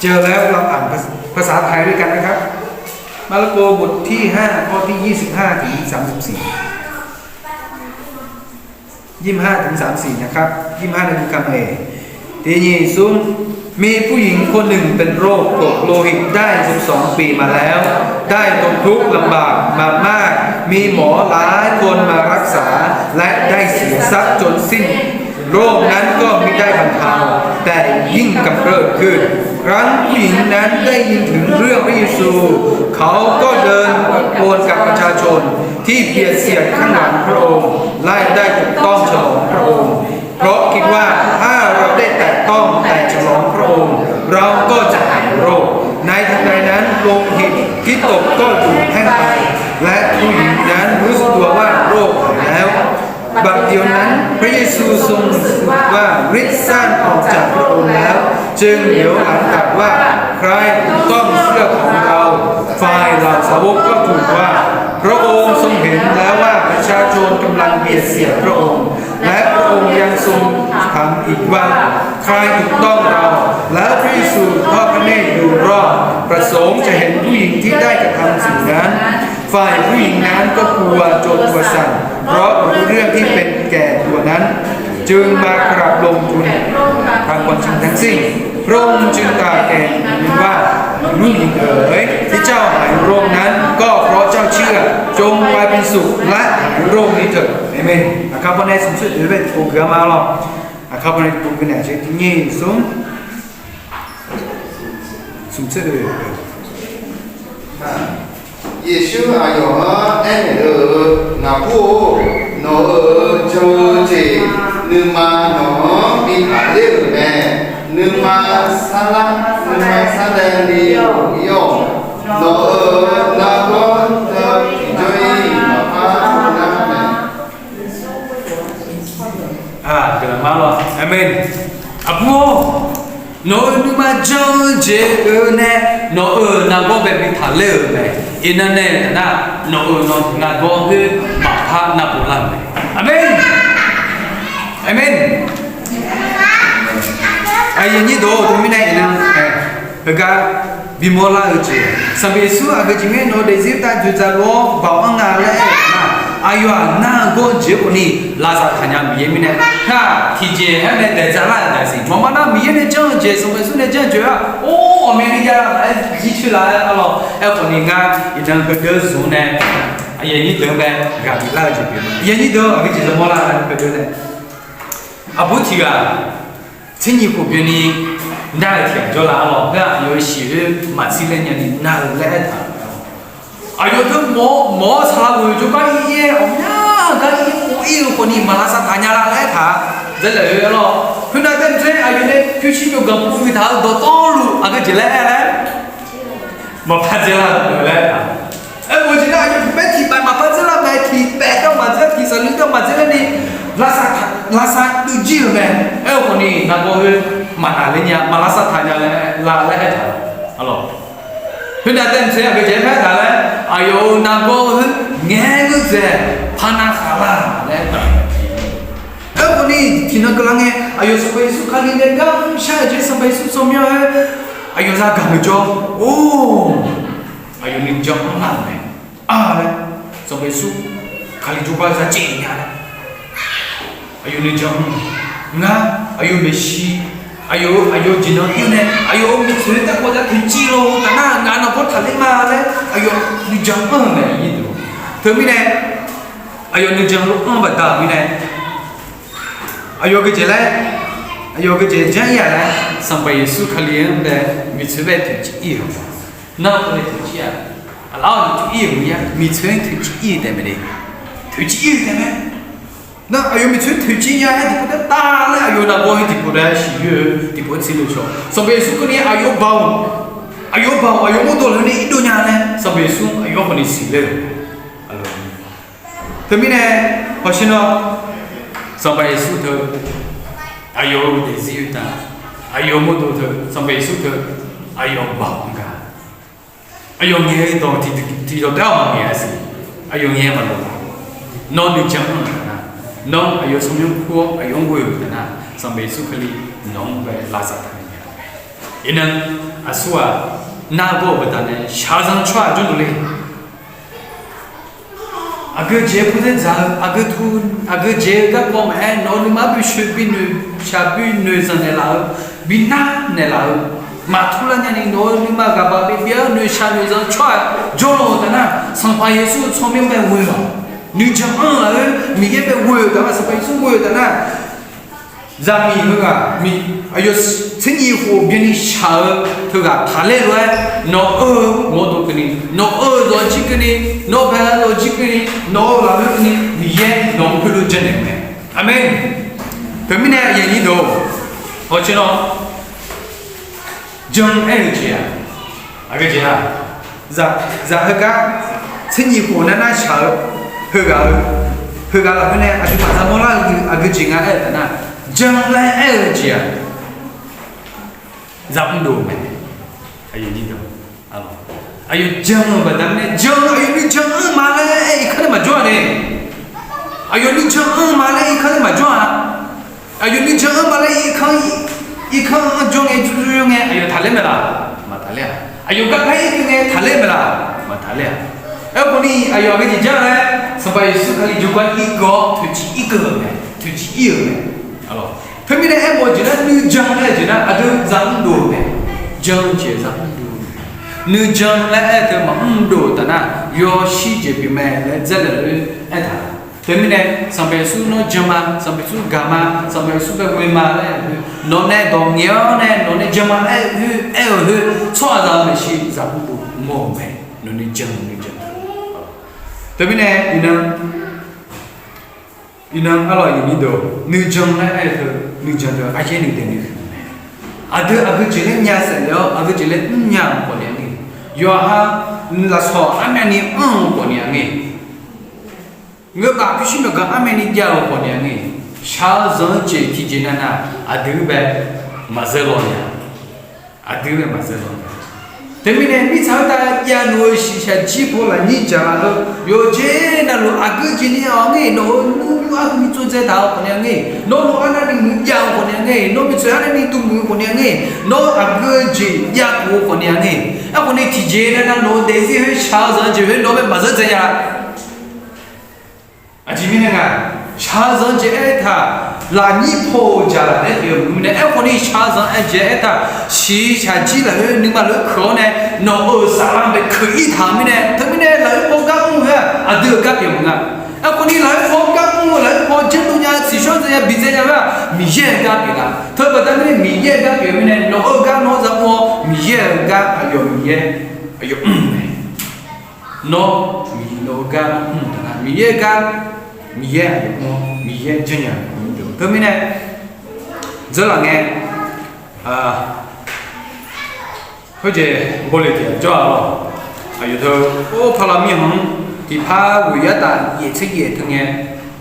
เจอแล้วเราอ่านภาษาไทยด้วยกันนะครับ มาระโกบทที่ห้า ข้อที่ยี่สิบห้า ถึง สามสิบสี่ ยี่สิบห้า ถึง สามสิบสี่ นะครับ ยี่สิบห้า นั่นคือคำเอก ทีนี้ซุม มีผู้หญิงคนหนึ่งเป็นโรคตกโลหิตได้ สิบสอง ปีมาแล้ว ได้ทนทุกข์ลำบากมามาก มีหมอหลายคนมารักษา และได้เสียทรัพย์จนสิ้น โรคนั้นก็มิได้บรรเทา แต่ยิ่งกำเริบขึ้น ครั้นผู้หญิงนั้นได้ยินถึงเรื่องพระเยซู เขาก็เดินตะโกนกับประชาชนที่เบียดเสียดข้างหลังพระองค์ และได้ถูกต้องฉลองพระองค์ เพราะคิดว่าถ้าเราได้แตะต้องแต่ฉลองพระองค์ เราก็จะหายโรค ในทันใดนั้นโลหิตที่ตกก็หยุดแห้งไป และผู้หญิงนั้นรู้สึกตัวว่าโรคหายแล้ว บัดเดี๋ยวนั้นพระเยซูทรงรู้สึกว่าฤทธิ์ซ่านออกจากพระองค์แล้ว จึงเหลียวหลังกลับว่า ใครถูกต้องเสื้อของเรา ฝ่ายเหล่าสาวกก็ทูลว่า พระองค์ทรงเห็นแล้วว่าประชาชนกำลังเบียดเสียดพระองค์ และพระองค์ยังทรงถามอีกว่า ใครถูกต้องเรา แล้วพระเยซูทอดพระเนตรดูรอบ ประสงค์จะเห็นผู้หญิงที่ได้กระทำสิ่งนั้น ฝ่ายผู้หญิงนั้นก็กลัวจนตัวสั่น เพราะรู้เรื่องที่เป็นแก่ตัวนั้น จึงมากราบลงทูลตามความจริงทั้งสิ้น พระองค์จึงตรัสแก่หญิงว่า ลูกหญิงเอ๋ย ที่เจ้าหายโรคนั้น ก็เพราะเจ้าเชื่อ จงไปเป็นสุขและหายโรคนี้เถิด อาเมน Aqkar pawnae smq tser oeq bae tiqpov geuf-a ma lawq. Aqkar pawnae tiqpov geuf naeq-a jeq tiq nyiq smq smq tser oeq. Yeqsur aqyawf-anr aernaeq-eu, Ngaqbur-or, nawq-euq jan-eu jeq nuima nawq-anr bi taqler-euq mae. Nuima sarlar, nuima sarlae ni-awq. Nawq-euq nargawr teu tiqjawr-ir maqpar nar mae. Aqbur-or, nawq-euq nuima jan-eu jeq-eu nae nawq-euq nargawr bae bi taqler-euq mae. Iqnan nae taf nar, nawq-euq nawq-euq nargawr khoer maqpar navpov lar-euq mae. Aqmeq. Aqmeq. Aqyuif aqnyir deuq-or, teumirnae iqnan heugar bimawr lar-eu jeq, Sanqpaq Yeqsur aqgeu jeq ngae nawq-eu daefzir tav dzoeqdzaq lof-awr baoq-anr nga laer aer-eu nar, aqyawf-aq nar-eu gawr-eu jeq-aer khawf ni lafsaf taqnya Miqyaer mirnae, nar tiqjeq-aer nae daeqdzaq lar-euq daqsiq maqma nar Miqyaer nae janr-eu jeq, Sanqpaq Yeqsur nae janr-eu jeq-aq, or, ghawqmyani jav-a laer jircoer laf-aer arlawr aer khawf ni ngar iqnan heudeuq zmq nae aqyuif aqnyir deuq-anr bae ghaq bif lar-eu jeq pyeuf-eu. Aqyuif aqnyir deuq aqgeu jeq yamawr lar-eu heudeuq nae, aqbur tiq ghaq tser nyiq khof byanni nar-euq tiq ghaq jawrlar arlawr, ngar aqyawf-euq shiq-aer maqtser laer nyani nar-eu laer aertaq-euq mae. Aqyawf teu mawf-awr saqlaq ghoeq jawrgar ir-aer ghawqmya gar ir-aer khof ir-eu khawf ni maqlavsav taqnya la laer aertaq-a. Dzaerlaeq-eu arlawr, khoernav daef-eu tser aqyawf nae pyurshuir myawqganq pov-eu taq-eu dawqtawvluf aqgeu jeq laer aer laer maqpar dzaerlar-eu laer aertaq-a. Aermawf-eu jeq nar aqyawf tiqpaer tiqpav maqpar dzaerlar mae, tiqpav dawr maqdzaer, tiqsaq luf dawr maqdzaer laer ni lavsav duv jir-euq mae. Aer-eu khawf ni nargawr khoer maqnavler nya, maqlavsav taqnya laer laer aertaq-a. Arlawr, khoernav daef-eu tser aqgeu jeq-aer aertaq laer, aqyawf-euq nargawr khoer ngaeq-aer ngeur dzaeq par nar khaq lar laer aertaq-euq mae. Aer-eu khawf ni tiqnan keuvlar ngae aqyawf Sanqpaq Yeqsur Kali nae gar mr shar-eu jeq, Sanqpaq Yeqsur tsawrmyanr-aer aqyawf zagaq-eu jawr, or, aqyawf nuijan anr lar-euq mae. Ar laer, Sanqpaq Yeqsur Kali jawrgar zaqcaev nya laer aqyawf nuijan anr, ngar aqyawf maeqshi, aqyawf-eu aqyawf jeq nan ir-eu nae aqyawf-euq miqtsoeq-aer taef kawv zar toeqciv lo taf nar ngaq naqbawr taqler ma laer aqyawf nuijan anr-eu mae. Teumirnae aqyawf nuijan lof anr-eu baqda mirnae aqyawf geujeq laer, aqyawf geujeq janr ir-aq laer, Sanqpaq Yeqsur Kali-anr bae miqtsoeq bae toeqciv ir-euq ma. Nar-eu khawf nae toeqciv-aq, aqlaf-awq, toeqciv ir-euq maqya, miqtsoeq-anr toeqciv ir-eu taef mae de. Toeqciv ir-eu taef mae. Nar aqyawf miqtsoeq toeqciv nya-aer tiqpov taef taf laer aqyawf nargawr-anr tiqpov taef-aer siqyoer-eu tiqpov-aer tserle-eu cawq, Sanqpaq Yeqsur keuvni aqyawf baoq, aqyawf baoq aqyawf mawrdo lafkhoer nae irdov nya laer Sanqpaq Yeqsur aqyawf khawf ni siqler-euq. Teumirnae hawsher nawr, Sanqpaq Yeqsur teu aqyawf-euq daefzir-eu taf, aqyawf mawrdo teu Sanqpaq Yeqsur teu aqyawf baoq-anr gar, aqyawf ngaeq-eu dawq tiqdawq taef-aer maqngaeq-a siq. Aqyawf ngaeq-aer maqdawq-a. Nawr nuijan anr-euq taf nar, nawr aqyawf tsawrmyanr kur-awr aqyawf-anr ghoe-euq taf nar, Sanqpaq Yeqsur Kali nawq-anr bae lavsav taqnya mae. Iqnan aqsur-aq, nargawr-euq baqdanae shaqzanq tsawrhaq jawrluf le. Aqgeu jeq-aer purdzaer dzaq-eu, aqgeu tu, aqgeu jeq-eu garkawv maqaer, nawq-eu nuima-anr bi shoeq bi noeq shaq bi noeqzanq naeqlaf-eu, bi nar naeqlaf-eu, maqtur lar nyani nawq-eu nuima ghaq baq bi byav-eu noeqshaq noeqzanq tsawrhaq jawrluf-euq taf nar, Sanqpaq Yeqsur-eu tsawrmyanr bae ghoe-awq. Nuijan anr-eu lafkhoer Miqyaer bae ghoe-euq taf nar, Sanqpaq Yeqsur ghoe-euq taf nar, zaqmiq heughaq, aqyawf tser nyiq khof byanni shaq-eu teughaq taqler lof-aer, nawq-eu mawrdo keuvni, nawq-eu zawqjir keuvni, nawq-eu bae zawqjir keuvni, nawq-eu lafkhoer keuvni Miqyaer nawq-anr khoerlof janrnaeq-eu mae. Aqmeq. Teumirnae aqyuif aqnyir deuq-or, hawsher nawr, jan aer-eu jeq-aq, aqgeu jeq-aq, zaq heugar tser nyiq khof nar nar shaq-eu heughaq-eu, heughaq lafkhoer nae aqduimaf zaqmawr lar-eu aqgeu jeq nga aer-eu taf nar, jan laer aer-eu jeq-aq, zaqmr dov-eu mae. Aqyawf jan-eu baqda mirnae jan, aqyawf nuijan anr ma laer aer irkanr nae maqjawr-a nae, aqyawf nuijan anr ma laer irkanr nae maqjawr-a. Aqyawf nuijan anr ma laer irkanr, irkanr anr jawr ngae jur jur jawr ngae aqyawf taqler maeqlaf? Maqtaqler-a. Aqyawf garpaer ir keuv ngae taqler maeqlaf? Maqtaqler-a. Aerkhawf ni aqyawf aqgeu jeq jan laer, Sanqpaq Yeqsur Kali jawrgar irkeuv-awr toeqciv irkeuv-euq mae, toeqciv ir-euq mae. Teumirnae aermawf-eu jeq nar nuijan laer-eu jeq nar aqdui zaqmr dov-eu mae. Jan-eu jeq zaqmr dov-eu mae. Nuijan laer aer-eu teu maqmr dov-euq taf nar yawshir jeq pyeuf mae laer dzaerlaeq-eu aertaq. Teumirnae Sanqpaq Yeqsur nawr jan ma, Sanqpaq Yeqsur gaq ma, Sanqpaq Yeqsur bae ghoe ma laer aer-eu, nawq nae dawq ngaeq-awr nae nawq nae jan ma laer aer-eu, aer-euq heu tsawrhaqzaq-eu maeqshi zaqmr dov mawr-euq mae. Nawq nuijan nuijan. Teumirnae iqnan, iqnan arlawq aqyuif aqnyir deuq, nuijan laer aer-eu teu nuijan teu aryaer nuidae nuihuiq mae. Aqdui aqgeu jeq laer nya saef naeq-awr aqgeu jeq laer mrnya-euq khawf ni-a ngae, yawqha lafsawq armyavni anr-eu khawf ni-a ngae, ngeur baf pyurshuir myawqganq armyavni jav-eu khawf ni-a ngae, shaq-eu zanq-eu jeq tiqjeq navnav aqdui bae maqzeur law nya. Aqdui bae maqzeur law nya. Teumirnae mirtsaq khoertav javluf-eu shiqshaq jir paw lafnyir dzaqlaf-eu yawqjeq navluf aqgeu jeq ni-a ngae, nawq-euq nymr yur-ar heuni tsovdzae taq-eu khawf ni-a ngae, nawr lof-aer narni muiq jav-eu khawf ni-a ngae, nawr bi tsoeq-ar narni duq muiq-eu khawf ni-a ngae, nawr aqgeu jeq javluf-eu khawf ni-a ngae. Aerkhawf ni tiqjeq navnav nawq-eu daefzir khoer shaq-eu zanq-eu jeq khoer nawq-anr bae maqzeur dzae nya-a. Aqjeq mirnae nga, shaqzanq-eu jeq aertaq, lafnyir paw-euq dzaqlaf laer pyeuf-eu mirnae, aerkhawf ni shaqzanq-eu jeq aertaq, shiqshaq jir lafkhoer nuima lafkhoer keuq-awr nae, nawq-euq saflar bae keuq-ir taq-eu mirnae, teumirnae lafkhoer paw gar mr-eu khoer-aq aqdui-euq gar pyeuf maqnga. Aerkhawf ni lafkhoer paw gar mr-eu, lafkhoer paw janr dov nya-eu, tsiqshawr dzae nya, bidzaq nya-eu-aq Miqyaer-euq gar pyeuf nga. Teubaqda mirnae Miqyaer-euq gar pyeuf-eu mirnae, nawq-euq gar nawr za mr-awr Miqyaer-euq gar aqyawf Miqyaer aqyawf mr mae. Nawr, nawq-euq gar nawr mr taq nga, Miqyaer-euq gar, Miqyaer aqyawf mr-awr Miqyaer janrnya-eu. Teumirnae dzeurlaf ngae, khoerjeq bawle tiq ghaq jawr-a lawq. Aqyawf teu, or, paqlaq mirkhanq-anr tiqpar ghoeq yartaf yaef tser yaef teu ngae,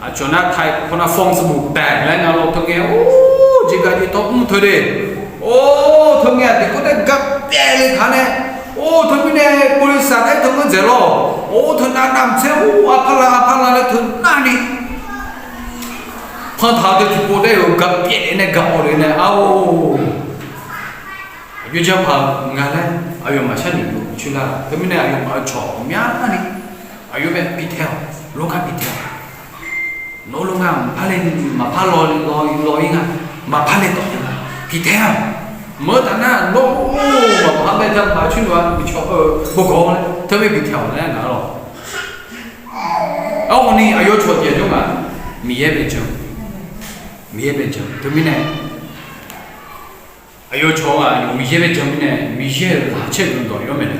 aqcawq nar tai pawnar form saqbuq baeq laer nga lawr teu ngae, or, jeqgaq jeqtawv mr teu de. Or, teu ngae aqdui khoertav gar pyaev le taq nae, or, teumirnae บริษัท aer teu ngeur dzaeq lawr. Or, teu nav navmaqtser, or, aqpar la aqpar la laer teu narni, panq taq-eu deuq tiqpov daef-euq gar pyaev nae gar awq le nae, ar-or, aqjox janr paq-eu nga laer aqyawfmaf sharnoeq-eu coer lar. Teumirnae aqyawfmaf-euq cawq ghawqmyani aqyawf bae bi tae-awq, lor gar bi tae-awq. Nawq-eu lof nga maqpar le, maqpar law law ir nga, maqpar le tawf nga, bi tae-awq. Maqngeur taf nar nawr, or, maqpar bae taq paq coer lof-a, bi cawq-eu bawgawv-awr laer teu bae bi tae-awq laer nga lawq. Aerkhawf ni aqyawf cawq tiq ghaq jawr nga, Miqyaer bae jan, Miqyaer bae jan. Teumirnae aqyawf cawq-aq Miqyaer bae jan mirnae, Miqyaer-euq laqkhaq caer-eu dawq yawr mae nae,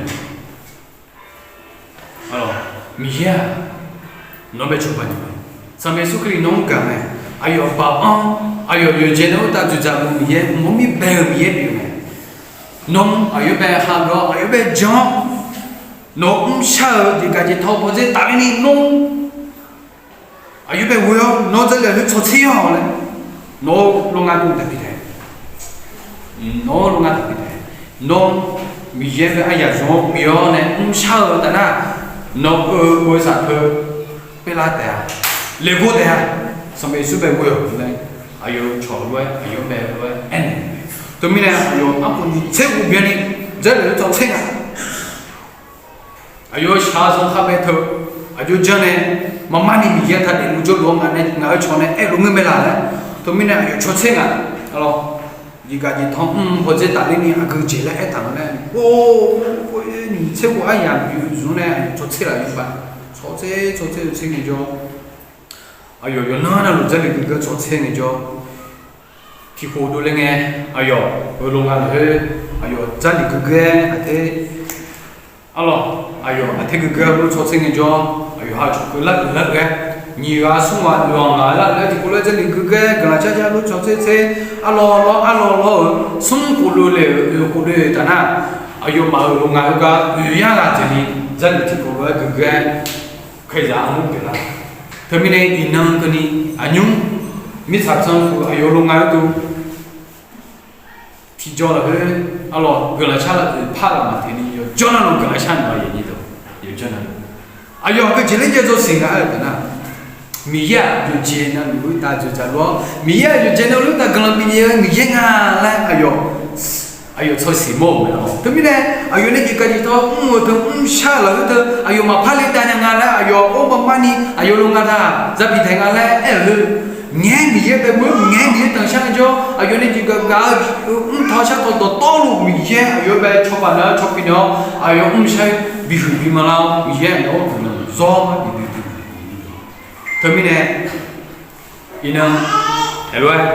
Miqyaer-aq, nawq-anr bae cawba nya mae. Sanqpaq Yeqsur Kali nawq-anr gaq mae. Aqyawf baoq-anr, aqyawf yawqjeq nae khoertav dzoeqdzaq-eu Miqyaer, mawrmir bae-eu Miqyaer pyeuf mae. Nawr aqyawf bae hageuf-awr, aqyawf bae jan-awr, nawq-euq mrshar-euq jeqgaq jeqtawv pawdzer tafler ni nawr aqyawf bae ghoe-awr nawr Jarlif lafkhoer tsawrtser-awq laer, nawq-eu lof nga dov taq bi tae, nawq-eu lof nga dov bi tae, nawr Miqyaer bae aryaq zmq-awr bi-awr nae mrshar-eu taf nar, nawq-euq บริษัท teu paerlar taef-a, lekor taef-a, Sanqpaq Yeqsur bae ghoe-awq laer, aqyawf cawq lof-aer aqyawf bae lof-aer aernaeq-eu mae. Teumirnae aqyawf arpov ni tser ghov byanni Jarlif lafkhoer tsawrtser nga. Aqyawf shaqzanq khavbae teu, aqjox janr nae, maqmar ni Miqyaer taq daefluf jawrluf-awr ngaq nae ngaq-euq cawq nae aerluf ngeur mae laq laer, teumirnae aqyawf cawrtser nga. Alawq, jeqgaq jeqtawv mr pawdzer tafler ni aqgeu jeq laer aertaq nga laer, or, nyiq tser ghov aryaq bi zmq nae aqyawf cawrtser laf yawbav, cawrtser cawrtser cawrtser ngaejawr, aqyawf yawqnan navluf Jarlif guiqgeu cawrtser ngaejawr, tiqkhof dovle ngae, aqyawf-euq lof nga lafkhoer, aqyawf Jarlif guiqgeu-aer aqter, arlawq, aqyawf aqter guiqgeu-aer lof cawrtser ngaejawr, aqyawf ha cawq keuv lar-euq lar-eu-aer, nyiq ghaq smr ghaq yawq ngaq lar-eu-aer tiqkhof lof-aer Jarlif guiqgeu-aer guiqlanq car car lof cawrtser tser, arlawq lawr arlawq lawr-euq smr khof dovle-euq khof dovle taf nar, aqyawfmaf-euq lof nga heugar oeq yar ghaq jeq ni Jarlif tiqkhof lof-aer guiqgeu-aer khaeqzaq armur pyeuflar. Teumirnae iqnan keuvni aqnymr mirtsaq tsanr-eu aqyawf lof nga gharduq tiqjawr lafkhoer, arlawq guiqlanq car lar-euq par lafmaf taef ni yawqjawr navluf guiqlanq car nar-a, yawqjawr navluf, aqyawf aqgeu jeq laer jaev dzaw siq nga-aer-eu taf nar, Miqyaer-aq yawqjeq navluf-eu uqtaf dzoeqdzaq luf-awr, Miqyaer-aq yawqjeq navluf-eu uqtaf guiqlanq bif ni-eu Miqyaer nga laer aqyawf aqyawf tsawrsiq mawr-euq mae. Teumirnae aqyawf nae jeqgaq jeqtawv mr-eu teu mrshar-eu lafkhoer teu aqyawf maqpar le dav nya nga laer aqyawf or maqmar ni aqyawf lof nga taq zabi taeq nga laer aer-euq heu, ngaeq-aer Miqyaer bae ghoe-awr ngaeq-aer Miqyaer tanqshar ngaejawr, aqyawf nae jeqgaq gaq-eu mr tawq shar tawq dawqtawvluf Miqyaer aqyawf bae cawba nar-eu cawba nar-awr aqyawf mrshar-aer bihuiq bima lar-awr Miqyaer aqyawf-anr guiqlanq zawr-awr bibuq Teumirnae iqnan aerlof-aer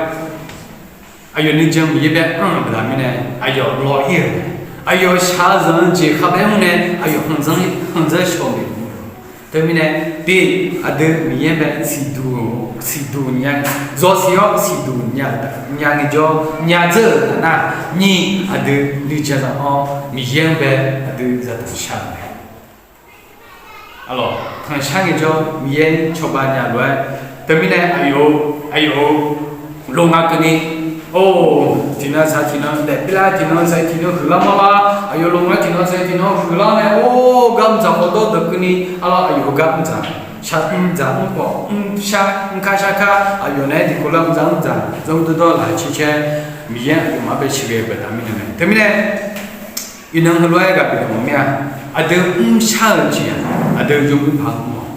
aqyawf nuijan Miqyaer bae anr-euq baqda mirnae aqyawf law-ir-euq mae. Aqyawf shaqzanq-eu jeq khavbae-anr nae aqyawf khanqdzanr khanqdzanr shaw-eu mae. Teumirnae tiq, aqdui Miqyaer bae siqduq, siqduq nya, zawsiq-awr siqduq nya ngaejawr nya dzeur-euq taf nar, nyiq aqdui nuijan zaq-awr Miqyaer-anr bae aqdui zaqtanq shar-euq mae. Arlawq tanqshar ngaejawr Miqyaer cawba nya lof-aer, teumirnae aqyawf, aqyawf-eu lof nga keuvni, or, tiqnan zaq tiqnan daefpir lar tiqnan zaq tiqnan huiqlar mawrlar Aqyawf lmq-aer tiqnan saev tiqnan huiqlar nae or gar mrdzaq khawf dawr deuq keuvni arlawr, aqyawf gar mrdzaq shar mrdzaq mrkhawf mrshar mrkar shar kar aqyawf naeq-aer tiqkawv lar mrdzaq mrdzaq zanr dawrdawr laf caer caer Miqyaer aqyawfmaf-anr bae sheuqghae-eu baqda mirnae mae. Teumirnae iqnan heulof-aer ghaq bifnaeq mawf mir-a. Aqdui mrshar-eu jeq-aq aqdui yawmuiq paq mr-awq.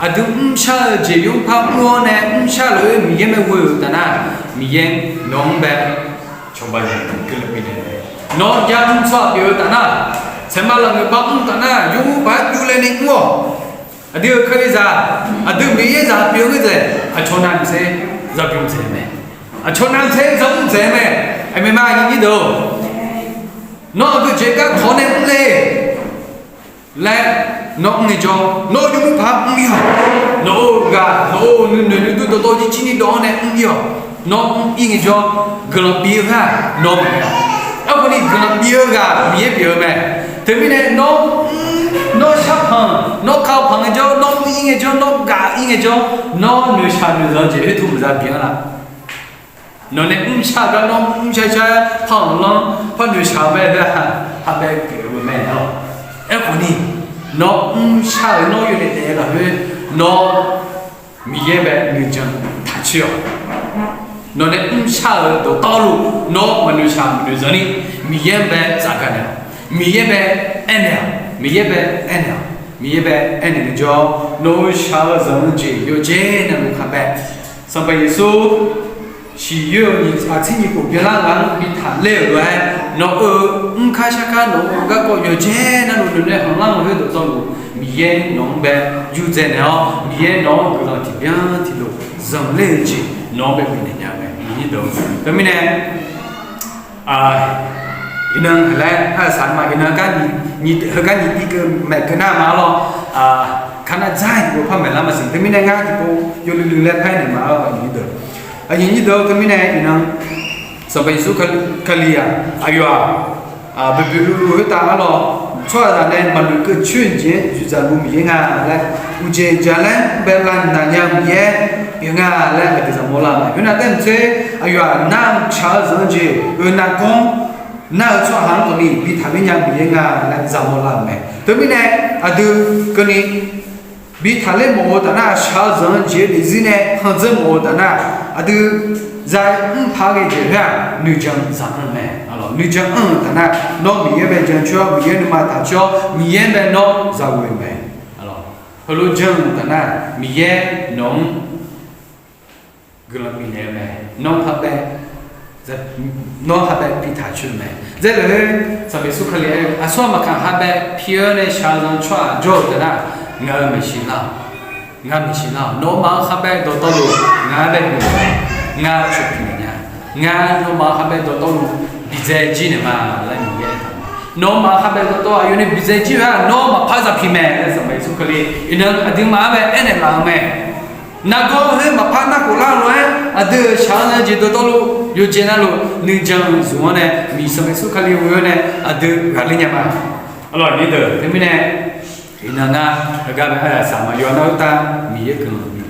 Aqdui mrshar-eu jeq yawmuiq paq mr-awr nae mrshar lof-aer Miqyaer mae ghoe-euq taf nar, Miqyaer nawq-anr bae cawba yaq guiqlanq bifnaeq mae. Nawr jar mr tsawrhaq pyeuf-eu taf nar, saeqma lafnoeq bar mr taf nar yawmuiq paq-aer pyur laer ni mr-awq. Aqdui-euq kalizaq, aqdui Miqyaer zaq pyeuf-eu ngeur dzaeq aqcawq navmaqtser za bymr dzaeq mae. Aqcawq navmaqtser za bymr dzaeq mae. Aqmeq ma aqnyir deuq, nawr aqdui jeq gar tawq nae mr le laer nawr mr-ir jawr, nawr yawmuiq paq mr-ir-awq. Nawq-euq ghaq nawq-euq nuinoeq nuidur dawqtawv jirjir ni dawv-awr nae mr-ir-awq. Nawr mr-ir ngaejawr, guiqlanq bif-eu ghaq nawr maqngeur-a. Aerkhawf ni guiqlanq bif-eu ghaq Miqyaer pyeuf-eu mae. Teumirnae nawr mr, nawr sharpanq, nawr kapanq ngaejawr, nawr mr-ir ngaejawr, nawr gaq-ir ngaejawr, nawr noeqshaq noeqzanq jeq khoertmq za bif-anr laf. Nawq nae mrshar gar nawr mrshar shar par-anr lanr par noeqshaq-eu mae laer ha, ha bae pyeuf-eu mae-awq. Aerkhawf ni nawr mrshar-euq nawr yawdaef daef-eu lafkhoer nawr Miqyaer bae nuijan taqcoer-awq. Nawq nae mrshar-euq dawqtawvluf nawr maqnoeqshaq maqnoeqzanq ni Miqyaer bae tsafgaq naeq-awq. Miqyaer bae aernaeq-awq. Miqyaer bae aernaeq-awq. Miqyaer bae aernaeq ngaejawr, nawq-euq shaq-eu zanq-eu jeq yawqjeq navluf kaq bae Sanqpaq Yeqsur siqyoer-eu aqtser nyiq khof byanlar ghaq-anr bi taqler-euq lof-aer, nawq-euq mrkar sharkar nawq-euq garkawv yawqjeq navluf noeqnaeq khanqlanr-eu khoerdawq dawrluf Miqyaer nawq-anr bae yurdzae naeq-awr Miqyaer nawq-anr guiqlanq tiqbyan tiqlof zanqler-eu jeq nawq-anr bae bifnaeq nya-eu mae. Teumirnae iqnan laer arsaq ma iqnan heugar nyiq tiv keuv maeq keuv nar ma arlawr, kar nar dzar-iq tiqpov par maeqlar maqsiq. Teumirnae ngar tiqpov yawluiv luiv laer par-aer naeq ma arlawr, aqyuif aqnyir deuq, aqyuif aqnyir deuq-eu teumirnae iqnan Sanqpaq Yeqsur Kali-aq aqyawf-aq boeqboeq luvluv khoertav arlawr, tsawrhaqzaq nae maqnoeq keuv coer-eu jeq-aer dzoeqdzaq luf Miqyaer nga laer, uqjeq jaqlaer bae lavnaq nya-eu Miqyaer pyeuf nga laer aqdui zaqmawr lar mae. Khoernav taef maqtser, aqyawf-aq nar-eu shaq-eu zanq-eu jeq-euq nargawr nar-eu tsawrhaq-anr khawfni bi taqler nya Miqyaer nga laer zaqmawr lar-eu mae. Teumirnae aqdui keuvni bi taqler mawf-eu taf nar, shaq-eu zanq-eu jeq-eu daefzir nae khanqdzeur mawf-eu taf nar, aqdui zaq-aer mrpaq ghae jeq khoer-aq nuijan zaq anr-eu mae. Nuijan anr-eu taf nar, nawr Miqyaer bae jancoer-awr Miqyaer nuima taqcoer-awr Miqyaer bae nawr zaq ghoe-eu mae. Heulof jan-eu taf nar Miqyaer nawq-anr guiqlanq bifnaeq-eu mae. Nawr ha bae, nawr ha bae bi taqcoer-eu mae. Dzaerlaf-aer Sanqpaq Yeqsur Kali aer-eu aqsur aqmaf kaq ha bae pi-awr nae shaq-eu zanq tsawrhaq jawr-eu taf nar, ngaq-euq maeqshi lar-awq. Ngar maeqshi lar-awq. Nawmaf-euq ha bae dawqtawvluf ngaq-anr bae bif-eu mae. Ngar coq piq naeq nya. Ngar nawmaf-euq ha bae dawqtawvluf bidzae jir naeq ma laer Miqyaer aertaq-eu mae. Nawmaf-euq ha bae dawqtawv aqyawf nae bidzae jir-eu-aq nawr maqpar zaq piq mae laer Sanqpaq Yeqsur Kali iqnan aqduimaf-anr bae aernaeq laf-eu mae. Nargawr khoer maqpar narkhof lar-eu lof-aer aqdui-euq shaq-eu zanq-eu jeq dawqtawvluf yawqjeq navluf nuijan zmq-anr nae miq Sanqpaq Yeqsur Kali ghoe-awr nae aqdui ghaqler nya ma. Arlawq aqnyir deuq teumirnae iqnan ngar heugar bae aryaq saq ma yawf nar khoertav Miqyaer guiqlanq bi